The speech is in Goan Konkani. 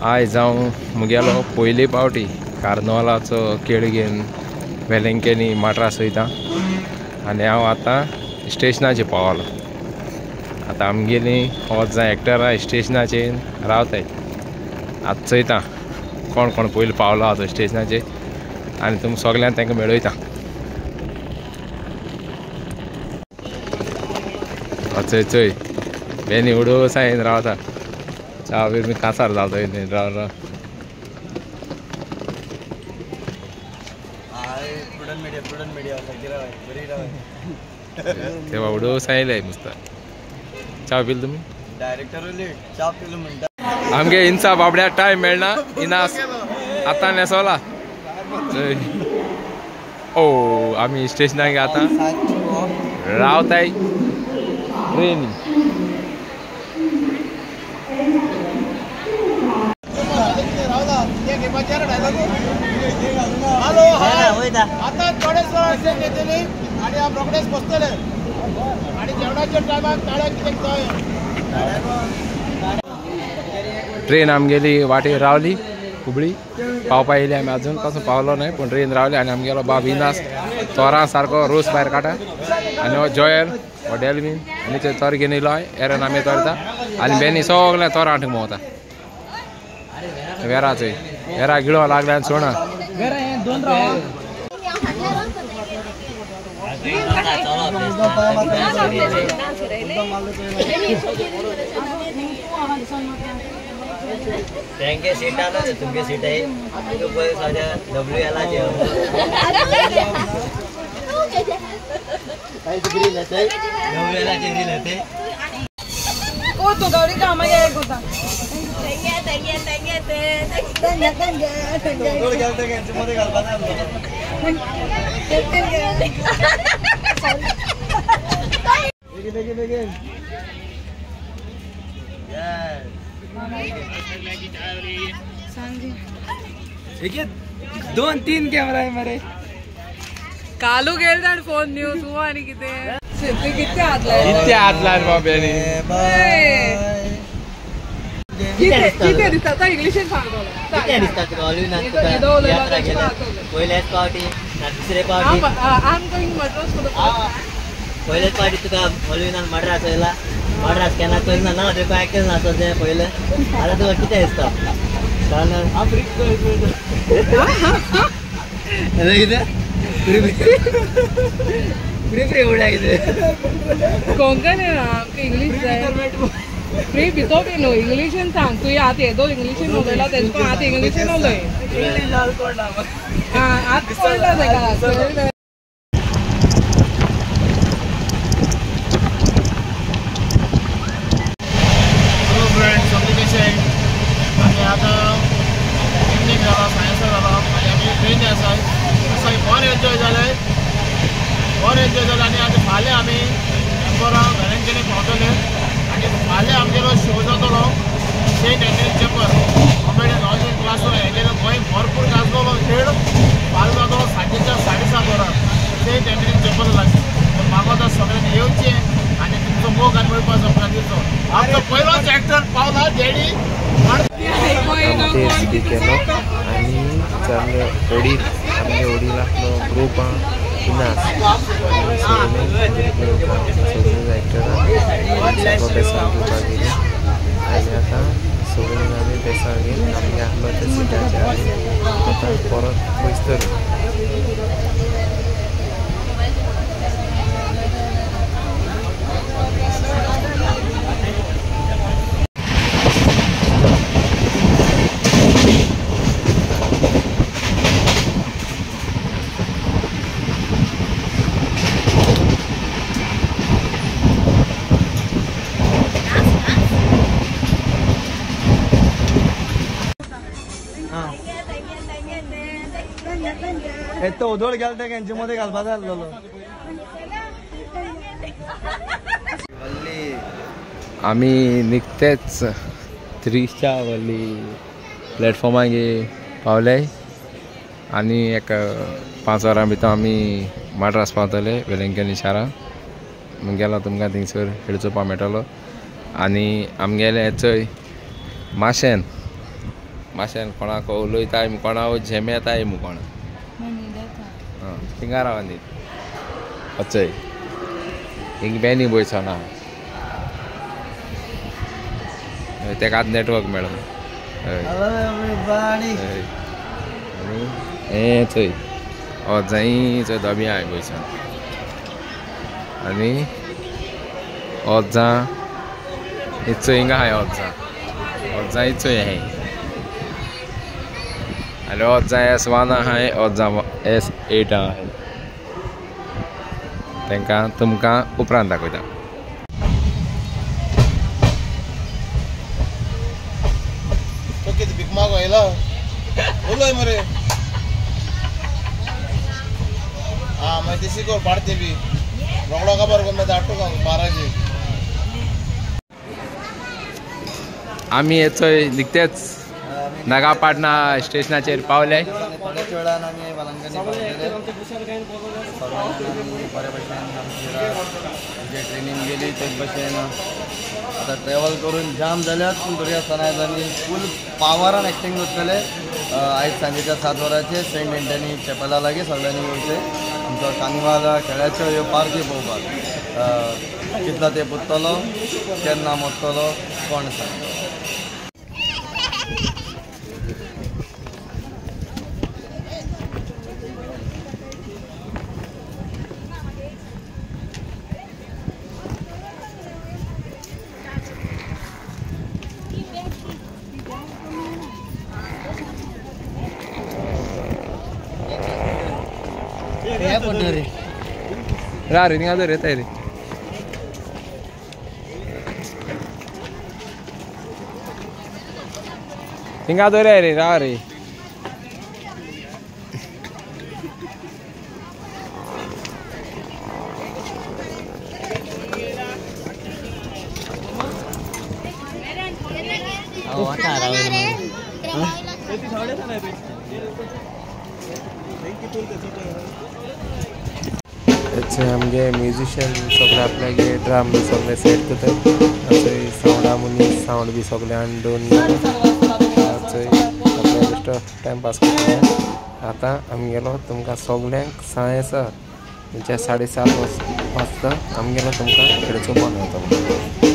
आयज हांव मुगेलो पयले पावटी कार्नवालाचो खेळ घेवन वेलंकनी मड्रास वयता आनी हांव आतां स्टेशनाचेर पावलो. आतां आमगेली वच एक्टरां स्टेशनाचेर रावताय. आतां चोयता कोण कोण पयलीं पावलो आतां स्टेशनाचेर आनी तुमी सगल्यांक तांकां मेळयता. चोय चोय बेनी उडो सायन रावता. च्या बीर मी कासार जाता राव राव. तेव्हा उडो सायले मस्त. च्या पिल तुमी आमगे इन्सा बाबड्या टायम मेळना इनास आतां न्हेसोला. ओ आमी स्टेशनाक आतां रावताय ट्रेनी. आता थोडेच ट्रेन येतली आनी हांव रोखडेच बसतले आनी जेवणाच्या टायमाक ताळ्याक कितें. ट्रेन आमगेली वाटेर रावली हुबळी पावपा येयली. आमी अजून पासून पावलो न्हय पूण ट्रेन रावली आनी आमगेलो बाब इनास तोरां सारको रोस भायर काडटा आनी हो जॉयल हो डेलवीन आनी ते तोर घेवन येयलो एरन आमी तोरता आनी बेनी सगळें तोरां आठूंक भोंवता. वेरा चोय वेरा गिळो लागल्या आनी सोणा. तेंगे सीट आलो तुमगे सीट आहे डब्ल्यू एल दोन तीन कॅमेरा आहे मरे. कालू गेल फोन न्यू तू आणि किती किती हात लायले किती हात लायले बाब्यानी. किती दिसता आता इंग्लिशीन सांगतो. किती दिसता तुका ऑलिव्ह पयल्याच पावटी ना दुसरे पावटी. I am going Madras for the पयलेच पावटी तुका ऑलिव्हनान मड्रास येयला. मड्रास केन्ना चोयला ना तुका आयकल ना तें पयलें. आतां तुका कितें दिसता? कितें फ्री फ्री उड्या कितें कोंकणी आमकां इंग्लीश जाय. फ्री भितो बी न्हू इंग्लिशीन सांग तूं. आतां येदो इंग्लिशीन उलयला तेजे कोण आतां इंग्लिशीन उलय. आतां कळटा तेका. शो जातलो Saint Anthony chapel comedian online class हेजेर गोंय भरपूर गाजलोलो खेळ फाल्यां जातलो सांजेच्या 7:30 वरां सेंट एंथनी चॅपल लागीं. म्हाका आतां सगळ्यांनी येवचें आनी तुमचो मोग आनी मेळपाचो दिवचो. आमचो पयलोच एक्टर पावला डॅडी. केलो आनी चालले ओडील. आमगे ओडील आपलो ग्रूप आहा इनास आनी सगळे एक्टरां सारको बेसांव घेवपाक गेली आनी आतां सगळीं आमी बेसांव घेवन आमगे आहलो त्या सिटाचेर आमी आतां परत वयतले. तो उदोळ गेला तेंचे मध्ये घालपा जाल्लो. आमी निकतेच त्रिशावली प्लॅटफॉर्मागे पावले आनी एक 5 वरां भितर आमी मड्रास पावतले वेलंकनी शारान. मुगेलो तुमकां थिंगसर खेळ चोवपाक मेळटलो. आनी आमगेले चोय माशेन मातशें कोणाक उलयताय कोणा झेमेताय मु कोणा थिंगा रावा न्ही अचय हिंग बेनी बयचो ना तेका आतां नेटवर्क मेळना. हय आनी हें चोय ओजांय चोय दोबी आहाय पयसान आनी ओजां इचोय हिंगा आहाय ओजां ओजां इचोय आहाय आनी ओजां S1 आहाय ओजां S8 आहाय. तांकां तुमकां उपरांत दाखयता. भीक मागो आयलो उलय मरे. आं मागीर तेशी कर पाडते बी रोकडो काबार करून मागीर धाडटा बाराचे. आमी येचोय निकतेच नागापाटणा स्टेशनाचेर पावले. थोड्याच वेळान आमी वेलंकनी पावतले. सगळ्यांनी बरे भशेन आमची ट्रेनीन गेली तेच भशेन आतां ट्रॅवल करून जाम जाल्यात पूण तरी आसतना आयज आमी फूल पावरान एक्टींग करतले. आयज सांजेच्या 7 वरांचेर सेंट एंटनी चॅपला लागीं सगळ्यांनी येवचें आमचो कार्निवाल खेळाच्यो ह्यो पार्टी पळोवपाक. कितलो तेंप उरतलो केन्ना मोडटलो कोण सांगतलो. रा रे थिंगा दवर येताय रे. थिंगा दवर रे रा रे. आमगे म्युजिशियन सगळे आपल्यागे ड्रम बी सगळे सेट करतात. थंय सावंडा मनीस सावंड बी सगळे हाडून थंय आपल्या बेश्टो टायमपास करता. आतां आमगेलो तुमकां सगल्यांक सांयेसर म्हणजे 7:30 वाजता आमगेलो तुमकां खेळचो बनवतलो.